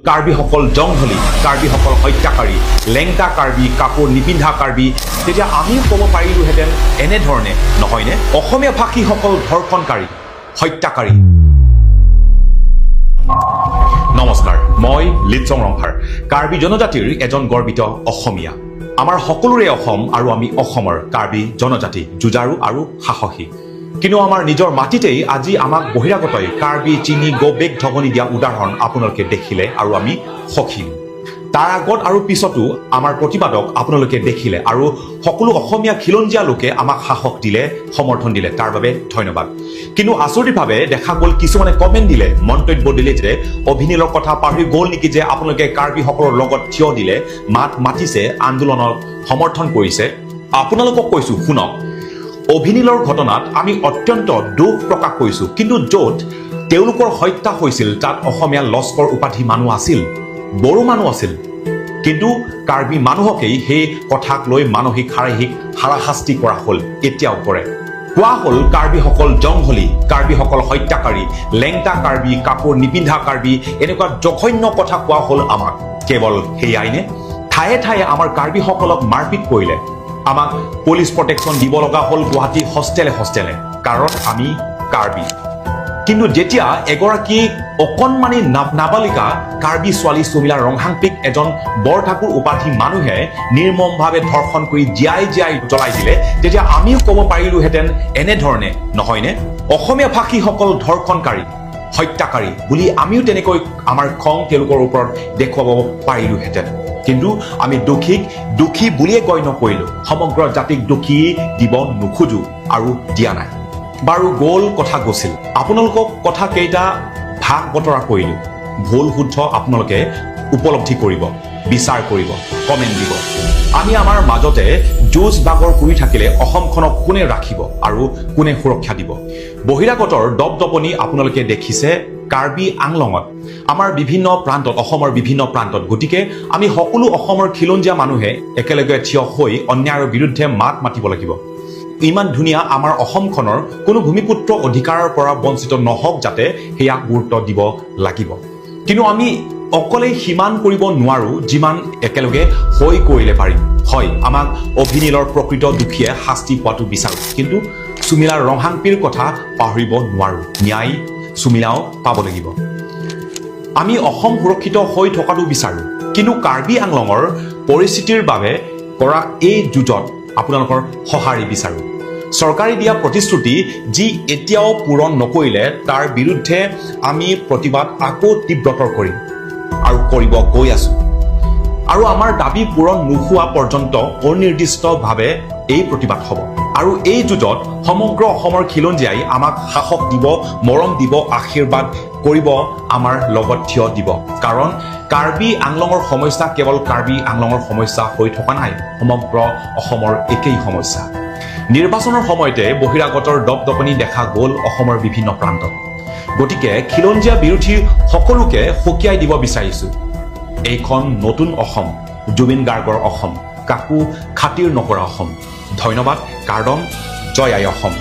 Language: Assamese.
কাৰ্বিসকল জংঘলী, কাৰ্বিসকল হত্যাকাৰী, লেংটা কাৰ্বি, কাপোৰ নিপিন্ধা কাৰ্বি, তেতিয়া আমিও ক'ব পাৰিলোহেঁতেন এনেধৰণে, নহয়নে? অসমীয়া ভাষীসকল ধৰ্ষণকাৰী, হত্যাকাৰী। নমস্কাৰ, মই লিটচং ৰংফাৰ, কাৰ্বি জনজাতিৰ এজন গৰ্বিত অসমীয়া। আমাৰ সকলোৰে অসম আৰু আমি অসমৰ কাৰ্বি জনজাতি যুঁজাৰু আৰু সাহসী। কিন্তু আমাৰ নিজৰ মাটিতেই আজি আমাক বহিৰাগতই কাৰ্বি চিনি গ'বেক ধ্বনি দিয়া উদাহৰণ আপোনালোকে দেখিলে আৰু আমি সখিলো। তাৰ আগত আৰু পিছতো আমাৰ প্ৰতিবাদক আপোনালোকে দেখিলে আৰু সকলো অসমীয়া খিলঞ্জীয়া লোকে আমাক সাহস দিলে, সমৰ্থন দিলে, তাৰ বাবে ধন্যবাদ। কিন্তু আচৰিতভাৱে দেখা গ'ল, কিছুমানে কমেণ্ট দিলে, মন্তব্য দিলে যে অভিনীলৰ কথা পাহৰি গ'ল নেকি যে আপোনালোকে কাৰ্বিসকলৰ লগত থিয় দিলে, মাত মাতিছে, আন্দোলনক সমৰ্থন কৰিছে। আপোনালোকক কৈছো, শুনক, অভিনীলৰ ঘটনাত আমি অত্যন্ত দুখ প্ৰকাশ কৰিছো। কিন্তু য'ত তেওঁলোকৰ হত্যা হৈছিল, তাত অসমীয়া লস্কৰ উপাধি মানুহ আছিল, বড়ো মানুহ আছিল। কিন্তু কাৰ্বি মানুহকেই সেই কথাক লৈ মানসিক, শাৰীৰিক হাৰাশাস্তি কৰা হ'ল, এতিয়াও কৰে। কোৱা হ'ল কাৰ্বিসকল জংঘলী, কাৰ্বিসকল হত্যাকাৰী, লেংটা কাৰ্বি, কাপোৰ নিপিন্ধা কাৰ্বি, এনেকুৱা জঘন্য কথা কোৱা হ'ল আমাক। কেৱল সেয়াই নে? ঠায়ে ঠায়ে আমাৰ কাৰ্বিসকলক মাৰপিট কৰিলে। আমাক পুলিচ প্ৰটেকশ্যন দিব লগা হ'ল গুৱাহাটী হোষ্টেলে হোষ্টেলে, কাৰণ আমি কাৰ্বি। কিন্তু যেতিয়া এগৰাকী অকণমানি নাবালিকা কাৰ্বি ছোৱালী চুমিলা ৰংহাংপিক এজন বৰঠাকুৰ উপাধি মানুহে নিৰ্মমভাৱে ধৰ্ষণ কৰি জীয়াই জীয়াই জ্বলাই দিলে, তেতিয়া আমিও ক'ব পাৰিলোহেঁতেন এনেধৰণে, নহয়নে? অসমীয়া ভাষীসকল ধৰ্ষণকাৰী, হত্যাকাৰী বুলি আমিও তেনেকৈ আমাৰ খং তেওঁলোকৰ ওপৰত দেখুৱাব পাৰিলোহেঁতেন। কিন্তু আমি দোষীক দোষী বুলিয়ে গণ্য কৰিলো। সমগ্ৰ জাতিক দোষী দিব নোখোজো আৰু দিয়া নাই। বাৰু, গ'ল কথা গৈছিল। আপোনালোকক কথা কেইটা ভাগ বতৰা কৰিলো। ভুল শুদ্ধ আপোনালোকে উপলব্ধি কৰিব, বিচাৰ কৰিব, কমেণ্ট দিব। আমি আমাৰ মাজতে যুঁজ বাগৰ কৰি থাকিলে অসমখনক কোনে ৰাখিব আৰু কোনে সুৰক্ষা দিব? বহিৰাগতৰ দপদপনি আপোনালোকে দেখিছে কাৰ্বি আংলঙত, আমাৰ বিভিন্ন প্ৰান্তত, অসমৰ বিভিন্ন প্ৰান্তত। গতিকে আমি সকলো অসমৰ খিলঞ্জীয়া মানুহে একেলগে থিয় হৈ অন্যায়ৰ বিৰুদ্ধে মাত মাতিব লাগিব। ইমান ধুনীয়া আমাৰ অসমখনৰ কোনো ভূমিপুত্ৰ অধিকাৰৰ পৰা বঞ্চিত নহওক যাতে, সেয়া গুৰুত্ব দিব লাগিব। কিন্তু আমি অকলে সিমান কৰিব নোৱাৰো, যিমান একেলগে হৈ কৰিলে পাৰিম। হয়, আমাক অভিনীলৰ প্ৰকৃত দোষীয়ে শাস্তি পোৱাটো বিচাৰো, কিন্তু চুমিলা ৰংহাংপিৰ কথা পাহৰিব নোৱাৰো। ন্যায় চুমিলাও পাব লাগিব। আমি অসম সুৰক্ষিত হৈ থকাটো বিচাৰো, কিন্তু কাৰ্বি আংলঙৰ পৰিস্থিতিৰ বাবে কৰা এই যুঁজত আপোনালোকৰ সঁহাৰি বিচাৰো। চৰকাৰে দিয়া প্ৰতিশ্ৰুতি যি এতিয়াও পূৰণ নকৰিলে, তাৰ বিৰুদ্ধে আমি প্ৰতিবাদ আকৌ তীব্ৰতৰ কৰিম আৰু কৰিব গৈ আছো। আৰু আমাৰ দাবী পূৰণ নোহোৱা পৰ্যন্ত অনিৰ্দিষ্টভাৱে এই প্ৰতিবাদ হ'ব। আৰু এই যুঁজত সমগ্ৰ অসমৰ খিলঞ্জীয়াই আমাক সাহস দিব, মৰম দিব, আশীৰ্বাদ কৰিব, আমাৰ লগত থিয় দিব। কাৰণ কাৰ্বি আংলঙৰ সমস্যা কেৱল কাৰ্বি আংলঙৰ সমস্যা হৈ থকা নাই, সমগ্ৰ অসমৰ একেই সমস্যা। নিৰ্বাচনৰ সময়তে বহিৰাগতৰ দপদপনি দেখা গ'ল অসমৰ বিভিন্ন প্ৰান্তত। গতিকে খিলঞ্জীয়া বিৰোধী সকলোকে সকীয়াই দিব বিচাৰিছো, এইখন নতুন অসম, জুবিন গাৰ্গৰ অসম, কাকো খাতিৰ নকৰা অসম। ধন্যবাদ। কাৰ্দম। জয় আই অসম।